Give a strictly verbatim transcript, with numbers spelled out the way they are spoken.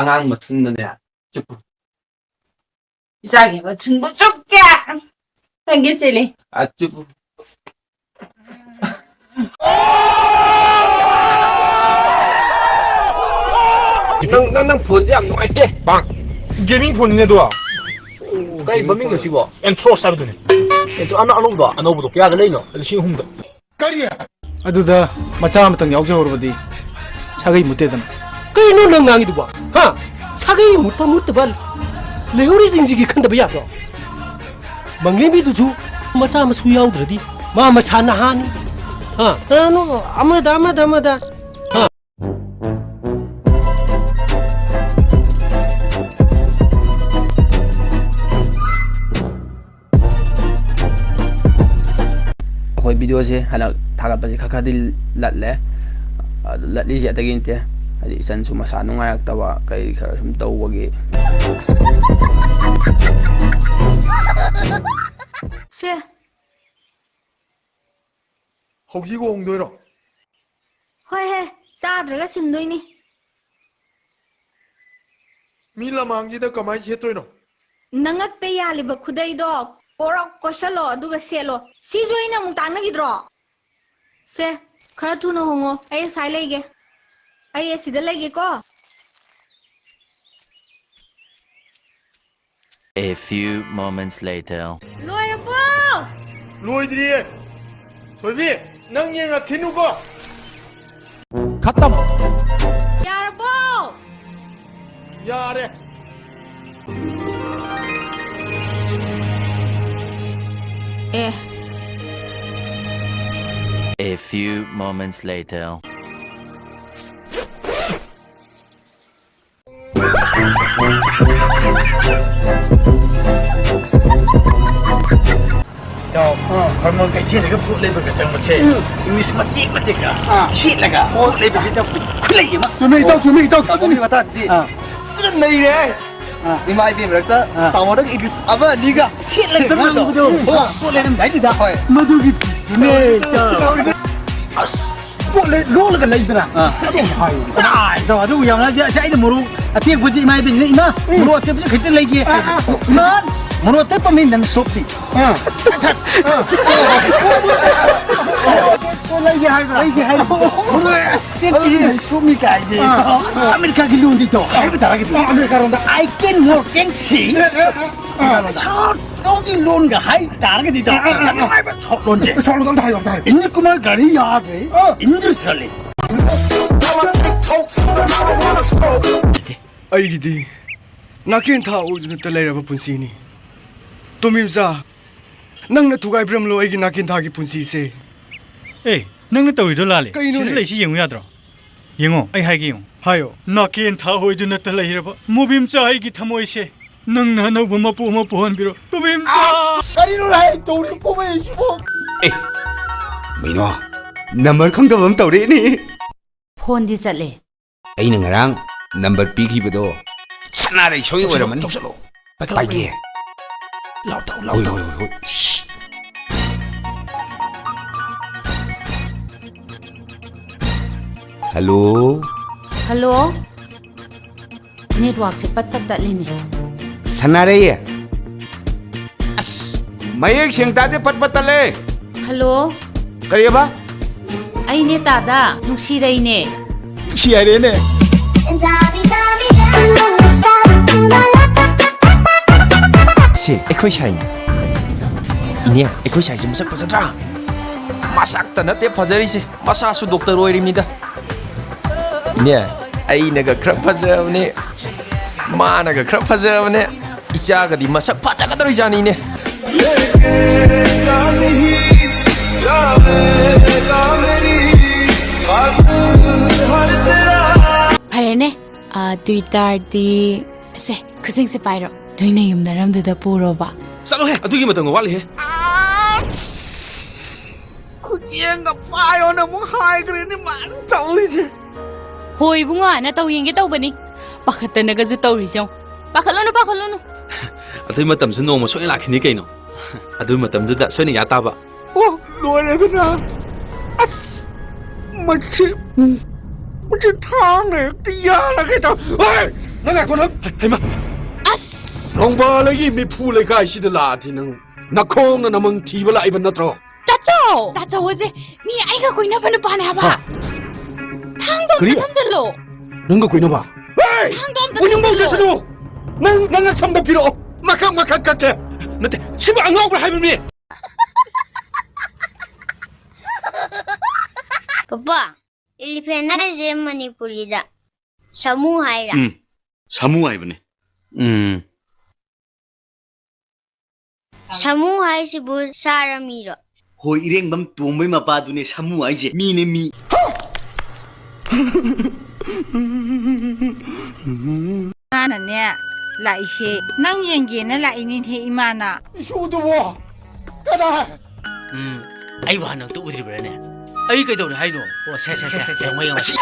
ꯑꯉꯥꯡ ꯃꯊꯨꯟꯗꯅꯦ ꯆꯨꯞꯄꯨ꯫ ꯏꯆꯥꯒꯤ ꯃꯊꯨꯟꯗ ꯆꯨꯞꯀꯦ꯫ ꯊꯦꯡꯒꯦ ꯆꯦꯜꯂꯤ꯫ ꯑ, ꯆꯨꯞꯄꯨ꯫ ꯅꯪ, ꯅꯪ, ꯅꯪ ꯐꯣꯟꯁꯦ ꯌꯥꯝ ꯅꯨꯡꯉꯥꯏꯇꯦ꯫ ꯄꯥꯡ꯫ ꯒꯦꯃꯤꯡ ꯐꯣꯟꯅꯤꯅꯦ ꯑꯗꯣ꯫ ꯀꯩ ꯃꯃꯤꯡꯅꯣ ꯁꯤꯕꯣ? ꯑꯦꯟꯊ꯭ꯔꯣꯁ ꯍꯥꯏꯕꯗꯨꯅꯦ꯫ ꯑꯦꯟꯊ꯭ꯔꯣ-, ꯑꯅ-, ꯑꯅꯧꯕꯗꯣ? ꯑꯅꯧꯕꯗꯣ ꯀꯌꯥꯗ ꯂꯩꯅꯣ? ꯂꯤꯁꯤꯡ ꯑꯍꯨꯝꯗ꯫ ꯀꯔꯤ? ꯑꯗꯨꯗ ꯃꯆꯥ ꯑꯃꯇꯪ ꯌꯥꯎꯖꯍꯧꯔꯕꯗꯤ ꯁꯥꯒꯩ ꯃꯨꯠꯇꯦꯗꯅ꯫ ꯀꯩꯅꯣ ꯅꯪ ꯉꯥꯡꯉꯤꯗꯨꯕꯣ? ꯍꯥ? ꯁꯥꯒꯩ ꯃꯨꯠꯄ ꯃꯨꯠꯇꯕ ꯂꯩꯍꯧꯔꯤꯁꯤꯡꯁꯤꯒꯤ ꯈꯟꯗꯕ ꯌꯥꯕ꯭ꯔꯣ? ꯃꯪꯂꯦꯝꯕꯤꯗꯨꯁꯨ ꯃꯆꯥ ꯃꯁꯨ ꯌꯥꯎꯗ꯭ꯔꯗꯤ ꯃꯥ ꯃꯁꯥ ꯅꯍꯥꯅꯤ꯫ ꯍꯥ? ꯑ, ꯅꯣ, ꯑꯃꯗ, ꯑꯃꯗ, ꯑꯃꯗ꯫ ꯍꯥ? ꯑꯩꯈꯣꯏ ꯚꯤꯗꯤꯑꯣꯁꯦ ꯍꯟꯗꯛ ꯊꯥꯒꯠꯄꯁꯦ ꯈꯔ ꯈꯔꯗꯤ ꯂꯠꯂꯦ꯫ ꯑꯗꯨ ꯂꯠꯂꯤꯁꯦ ꯑꯇꯩꯒꯤ ꯅꯠꯇꯦ, ꯍꯥꯏꯗꯤ ꯏꯆꯟꯁꯨ ꯃꯁꯥ ꯅꯨꯡꯉꯥꯏꯔꯛꯇꯕ ꯀꯩ ꯈꯔ ꯁꯨꯝ ꯇꯧꯕꯒꯤ꯫ ꯁꯦ꯫ ꯍꯧꯖꯤꯛ ꯍꯣꯡꯗꯣꯏꯔꯣ? ꯍꯣꯏꯍꯦ, ꯆꯥꯗ꯭ꯔꯒ ꯁꯤꯟꯗꯣꯏꯅꯤ꯫ ꯃꯤ ꯂꯃꯥꯡꯁꯤꯗ ꯀꯃꯥꯏ ꯁꯦꯠꯇꯣꯏꯅꯣ? ꯅꯉꯛꯇ ꯌꯥꯜꯂꯤꯕ ꯈꯨꯗꯩꯗꯣ ꯀꯣꯔꯣꯛ ꯀꯣꯏꯁꯜꯂꯣ, ꯑꯗꯨꯒ ꯁꯦꯠꯂꯣ꯫ ꯁꯤꯁꯨ ꯑꯩꯅ ꯑꯃꯨꯛ ꯇꯥꯛꯅꯈꯤꯗ꯭ꯔꯣ? ꯁꯦ, ꯈꯔ ꯊꯨꯅ ꯍꯣꯡꯉꯣ, ꯑꯩ ꯑꯁ꯭ꯋꯥꯏ ꯂꯩꯒꯦ꯫ ꯑꯩ ꯑꯁꯤꯗ ꯂꯩꯒꯦꯀꯣ꯫ A few moments later. ꯂꯣꯏꯔꯕꯣ? ꯂꯣꯏꯗ꯭ꯔꯤꯌꯦ꯫ ꯊꯣꯏꯕꯤ, ꯅꯪ ꯌꯦꯡꯉꯛꯈꯤꯅꯨꯀꯣ꯫ ꯈꯇꯝ꯫ ꯌꯥꯔꯕꯣ? ꯌꯥꯔꯦ꯫ ꯑꯦ꯫ A few moments later. ꯏꯇꯥꯎ, ꯑꯥ꯫ ꯍꯣꯔꯃꯣꯟ ꯀꯩꯊꯦꯜꯗꯒ ꯄꯣꯠ ꯂꯩꯕꯒ ꯆꯪꯕꯁꯦ, ꯎꯝ꯫ ꯏꯪꯂꯤꯁ ꯃꯇꯦꯛ ꯃꯇꯦꯛꯀ ꯑꯥ꯫ ꯊꯦꯠꯂꯒ ꯄꯣꯠ ꯂꯩꯕꯁꯤꯗ ꯈꯨꯠꯂꯩ ꯑꯃ꯫ ꯆꯨꯝꯃꯦ, ꯏꯇꯥꯎ, ꯆꯨꯝꯃꯦ, ꯏꯇꯥꯎ, ꯇꯥꯃꯣꯒꯤ ꯆꯨꯝꯃꯦ꯫ ꯃꯇꯥꯡꯁꯤꯗꯤ ꯑꯥ꯫ ꯐꯖꯅ ꯅꯩꯔꯦ꯫ ꯑꯥ꯫ ꯏꯃꯥ ꯏꯕꯦꯟ ꯃꯔꯛꯇ ꯑꯥ꯫ ꯇꯥꯃꯣꯗꯒꯤ ꯏꯪꯂꯤꯁ ꯑꯃ ꯑꯅꯤꯒ ꯊꯦꯠꯂꯒ ꯆꯪꯕꯗꯣ꯫ ꯆꯪꯕꯗꯣ꯫ ꯍꯣꯏ꯫ ꯄꯣꯠ ꯂꯩꯔꯝꯗꯥꯏꯗꯨꯗ꯫ ꯍꯣꯏ꯫ ꯃꯗꯨꯒꯤ ꯅꯦ, ꯏꯇꯥꯎ꯫ ꯑꯁ꯫ ꯄꯣꯠ ꯂꯩ-, ꯂꯣꯜꯂꯒ ꯂꯩꯗꯅ꯫ ꯑꯥ꯫ ꯑꯗꯨ ꯑꯃꯨꯛ ꯍꯥꯏꯌꯨ꯫ ꯀꯗꯥꯏꯗ ꯑꯗꯨ ꯌꯥꯝ ꯂꯥꯏ-, ꯑꯁ, ꯑꯩꯅ ꯃꯣꯔꯣꯛ ꯑꯇꯦꯛꯄꯁꯤ ꯏꯃꯥ ꯏꯕꯦꯟꯁꯤꯅ, "ꯏꯃꯥ, ꯎꯝ꯫ ꯃꯣꯔꯣꯛ ꯑꯇꯦꯛꯄꯁꯤ ꯈꯤꯇ ꯂꯩꯒꯦ"꯫ ꯑꯥ, ꯑꯥ꯫ "ꯏꯃꯥ, ꯃꯣꯔꯣꯛ ꯑꯇꯦꯛꯄ ꯃꯤ ꯅꯪ ꯁꯣꯞꯇꯤ?" ꯑꯥ꯫ ꯑꯥ꯫ ꯄꯣꯠ ꯂꯩꯒꯦ ꯍꯥꯏꯕ꯭ꯔꯥ? ꯂꯩꯒꯦ ꯍꯥꯏꯕ꯭ꯔꯥ? ꯃꯣꯔꯣꯛ ꯑꯇꯦꯛꯄꯁꯤ ꯅꯪ ꯁꯣꯞꯅꯤ ꯀꯥꯏꯁꯦ꯫ ꯑꯥ, ꯑꯥ꯫ ꯑꯃꯦꯔꯤꯀꯥꯒꯤ ꯂꯣꯟꯗꯤ ꯇꯧ ꯍꯥꯏꯕ ꯇꯥꯔꯒꯗꯤ꯫ ꯑꯥ, ꯑꯃꯦꯔꯤꯀꯥꯔꯣꯝꯗ꯫ "I can more can see." ꯑꯦ, ꯑꯦ, ꯑꯦ꯫ ꯑꯥ꯫ ꯁꯥꯎꯠ ꯂꯣꯝꯒꯤ ꯂꯣꯟꯒ ꯍꯥꯏ ꯇꯥꯔꯒꯗꯤ ꯇꯧ꯫ ꯑꯥ, ꯑꯥ, ꯑꯥ, ꯑꯥ꯫ ꯅꯨꯡꯉꯥꯏꯕ ꯁꯥꯎꯠ ꯂꯣꯟꯁꯦ꯫ ꯁꯥꯎꯠ ꯂꯣꯟ ꯑꯝꯇ ꯍꯥꯏꯌꯣ, ꯑꯝꯇ ꯍꯥꯏꯌꯣ꯫ ꯏꯟꯗꯤꯔ ꯀꯨꯃꯥꯔ ꯒꯥꯔꯤ ꯌꯥꯗ꯭ꯔꯦ꯫ ꯑꯥ꯫ ꯏꯟꯗꯤꯔ ꯆꯠꯂꯦ꯫ ꯑꯩꯒꯤꯗꯤ ꯅꯥꯀꯦꯟ ꯊꯥ ꯑꯣꯏꯗꯨꯅꯇ ꯂꯩꯔꯕ ꯄꯨꯟꯁꯤꯅꯤ꯫ ꯇꯣꯃꯤꯝꯆꯥ, ꯅꯪꯅ ꯊꯨꯒꯥꯏꯕꯤꯔꯝꯂꯣ ꯑꯩꯒꯤ ꯅꯥꯀꯦꯟ ꯊꯥꯒꯤ ꯄꯨꯟꯁꯤꯁꯦ꯫ ꯑꯦ, ꯅꯪꯅ ꯇꯧꯔꯤꯗꯣ ꯂꯥꯜꯂꯦ꯫ ꯀꯩꯅꯣꯅꯦ? ꯁꯤꯗ ꯂꯩꯁꯤ ꯌꯦꯡꯉꯨ ꯌꯥꯗ꯭ꯔꯣ? ꯌꯦꯡꯉꯣ, ꯑꯩ ꯍꯥꯏꯒꯦ ꯌꯦꯡꯉꯣ꯫ ꯍꯥꯏꯌꯣ꯫ ꯅꯥꯀꯦꯟ ꯊꯥ ꯑꯣꯏꯗꯨꯅꯇ ꯂꯩꯔꯕ ꯃꯣꯕꯤꯝꯆꯥ ꯑꯩꯒꯤ ꯊꯃꯣꯏꯁꯦ, ꯅꯪꯅ ꯑꯅꯧꯕ ꯃꯄꯨ ꯑꯃ ꯄꯨꯍꯟꯕꯤꯔꯣ꯫ ꯃꯣꯕꯤꯝꯆꯥ! ꯑꯁ, ꯀꯔꯤꯅꯣ ꯍꯥꯏ ꯇꯧꯔꯤ ꯀꯨꯝꯍꯩꯁꯤꯕꯣ? ꯑꯦ, ꯃꯤꯅꯣ, ꯅꯝꯕꯔ ꯈꯪꯗꯕ ꯑꯃ ꯇꯧꯔꯦꯅꯦ꯫ ꯐꯣꯟꯗꯤ ꯆꯠꯂꯦ꯫ ꯑꯩꯅ ꯉꯔꯥꯡ ꯅꯝꯕꯔ ꯄꯤꯈꯤꯕꯗꯣ ꯁꯅꯥꯔꯩ ꯁꯣꯏ ꯑꯣꯏꯔꯝꯃꯅꯤ꯫ ꯇꯧꯁꯜꯂꯣ, ꯄꯥꯏꯈꯠꯂꯣ, ꯄꯥꯏꯒꯦ꯫ ꯄꯥꯏꯈꯠꯂꯣ꯫ ꯂꯥꯎ ꯊꯥꯎ, ꯂꯥꯎ ꯍꯣꯏ, ꯊꯥꯎ꯫ ꯍꯣꯏ, ꯍꯣꯏ, ꯍꯣꯏ꯫ ꯁꯤ꯫ ꯍꯜꯂꯣ꯫ ꯍꯜꯂꯣ꯫ ꯅꯦꯠꯋꯥꯛꯁꯦ ꯄꯠ ꯄꯠ ꯇꯠꯂꯤꯅꯦ꯫ ꯁꯅꯥꯔꯩ꯫ ꯑꯁ, ꯃꯌꯦꯛ ꯁꯦꯡ ꯇꯥꯗꯦ, ꯄꯠ ꯄꯠ ꯇꯠꯂꯦ꯫ ꯍꯜꯂꯣ꯫ ꯀꯔꯤꯑꯕ? ꯑꯩꯅꯦ ꯇꯥꯗ, ꯅꯨꯡꯁꯤꯔꯩꯅꯦ꯫ ꯅꯨꯡꯁꯤ ꯍꯥꯏꯔꯦꯅꯦ꯫ ꯁꯤ ꯑꯩꯈꯣꯏ ꯁꯥꯏꯅꯤ꯫ ꯏꯅꯦ, ꯑꯩꯈꯣꯏ ꯁꯥꯏꯁꯦ ꯃꯁꯛ ꯐꯖꯗ꯭ꯔꯥ? ꯃꯁꯛꯇ ꯅꯠꯇꯦ ꯐꯖꯔꯤꯁꯦ, ꯃꯁꯥꯁꯨ ꯗꯣꯛꯇꯔ ꯑꯣꯏꯔꯤꯕꯅꯤꯗ꯫ ꯏꯅꯦ, ꯑꯩꯅꯒ ꯈꯔ ꯐꯖꯕꯅꯦ, ꯃꯥꯅꯒ ꯈꯔ ꯐꯖꯕꯅꯦ, ꯏꯆꯥꯒꯗꯤ ꯃꯁꯛ ꯐꯖꯒꯗꯧꯔꯤꯖꯥꯠꯅꯤꯅꯦ꯫ ꯐꯔꯦꯅꯦ, ꯑ, ꯑꯗꯨ ꯑꯣꯏꯇꯥꯔꯗꯤ, ꯁꯦ, ꯈꯨꯖꯤꯡꯁꯦ ꯄꯥꯏꯔꯣ꯫ ꯅꯣꯏ ꯅꯌꯨꯝ ꯅꯔꯝꯗꯨꯗ ꯄꯨꯔꯣꯕ꯫ ꯆꯠꯂꯣꯍꯦ, ꯑꯗꯨꯒꯤ ꯃꯇꯝꯒ ꯋꯥꯠꯂꯤꯍꯦ꯫ ꯑꯁ! ꯈꯨꯖꯤꯡꯒ ꯄꯥꯏꯌꯣꯅ ꯑꯃꯨꯛ ꯍꯥꯏꯈ꯭ꯔꯦꯅꯦ ꯃꯥꯅ ꯇꯧꯔꯤꯁꯦ꯫ ꯍꯣꯏ ꯏꯕꯨꯡꯉꯣ, ꯅꯇꯧ ꯌꯦꯡꯒꯦ ꯇꯧꯕꯅꯤ꯫ ꯄꯥꯈꯠꯇꯅꯒꯁꯨ ꯇꯧꯔꯤꯁꯦ ꯌꯦꯡꯉꯨ꯫ ꯄꯥꯈꯠꯂꯨꯅꯨ, ꯄꯥꯈꯠꯂꯨꯅꯨ꯫ ꯑꯗꯨꯏ ꯃꯇꯝꯁꯨ ꯅꯣꯡꯃ ꯁꯣꯏꯅ ꯂꯥꯛꯈꯤꯅꯤ ꯀꯩꯅꯣ꯫ ꯑꯗꯨ ꯃꯇꯝꯗꯨꯗ ꯁꯣꯏꯅ ꯌꯥ ꯇꯥꯕ꯫ ꯑꯣ, ꯂꯣꯏꯔꯦꯗꯅ꯫ ꯑꯁ! ꯃꯁꯤ, ꯃꯁꯤ ꯊꯥꯡꯅ ꯍꯦꯛꯇ ꯌꯥꯜꯂꯒꯦ ꯇꯧ-, ꯍꯣꯏ! ꯅꯪ ꯉꯥꯏꯈꯣ, ꯅꯪ꯫ ꯍꯩꯃꯥ! ꯑꯁ! ꯅꯣꯡꯕꯥꯜ ꯑꯩꯒꯤ ꯃꯤꯐꯨ ꯂꯩꯀꯥꯏꯁꯤꯗ ꯂꯥꯛꯑꯗꯤ ꯅꯪ ꯅꯈꯣꯡꯅ ꯅꯃꯪ ꯊꯤꯕ ꯂꯥꯛꯏꯕ ꯅꯠꯇ꯭ꯔꯣ? ꯇꯥꯆꯧ! ꯇꯥꯆꯧ, ꯑꯁꯦ ꯃꯤ ꯑꯩꯒ ꯀꯣꯏꯅꯕ ꯅꯨꯄꯥꯅꯦ ꯍꯥꯏꯕ꯫ ꯍꯥ? ꯊꯥꯡꯗꯣ ꯑꯝꯇ ꯀꯔꯤ? ꯊꯝꯖꯜꯂꯣ꯫ ꯅꯪꯒ ꯀꯣꯏꯅꯕ? ꯍꯦ! ꯊꯥꯡꯗꯣ ꯑꯝꯇ ꯎꯅꯤꯡꯕ ꯊꯝꯖꯜꯂꯣ꯫ ꯆꯠꯁꯅꯨ! ꯅꯪ, ꯅꯪ ꯅꯁꯝꯗꯣ ꯄꯤꯔꯛꯑꯣ꯫ ꯃꯀꯛ ꯃꯀꯛ ꯀꯛꯀꯦ꯫ ꯅꯠꯇꯦ, ꯁꯤꯕꯨ ꯑꯉꯥꯎꯕ꯭ꯔꯥ ꯍꯥꯏꯕꯅꯤ꯫ ꯄꯄꯥ, elephant ꯍꯥꯏꯁꯦ ꯃꯅꯤꯄꯨꯔꯤꯗ ꯁꯥꯃꯨ ꯍꯥꯏꯔ? ꯎꯝ, ꯁꯥꯃꯨ ꯍꯥꯏꯕꯅꯦ꯫ ꯎꯝ꯫ ꯁꯥꯃꯨ ꯍꯥꯏꯁꯤꯕꯨ ꯁꯥꯔ ꯃꯤꯔꯣ? ꯍꯣꯏ, ꯏꯔꯦꯡꯕꯝ ꯇꯣꯝꯕꯩ ꯃꯄꯥꯗꯨꯅꯦ ꯁꯥꯃꯨ ꯍꯥꯏꯁꯦ꯫ ꯃꯤꯅꯦ, ꯃꯤ꯫ ꯃꯥꯅꯅꯦ ꯂꯥꯛꯏꯁꯦ ꯅꯪ ꯌꯦꯡꯒꯦꯅ ꯂꯥꯛꯏꯅꯤꯅꯦ, ꯏꯃꯥꯅ꯫ ꯏꯁꯨꯗꯨꯕꯣ ꯀꯗꯥꯏ? ꯎꯝ, ꯑꯩꯕꯨ ꯍꯥꯟꯅ ꯑꯝꯇ ꯎꯗ꯭ꯔꯤꯕ꯭ꯔꯥꯅꯦ? ꯑꯩ ꯀꯩꯗꯧꯔꯦ ꯍꯥꯏꯅꯣ? ꯑꯣ, ꯁꯦ, ꯁꯦ, ꯁꯦ, ꯁꯦ, ꯁꯦ, ꯌꯦꯡꯉꯣ, ꯌꯦꯡꯉꯣ꯫ ꯃꯁꯤ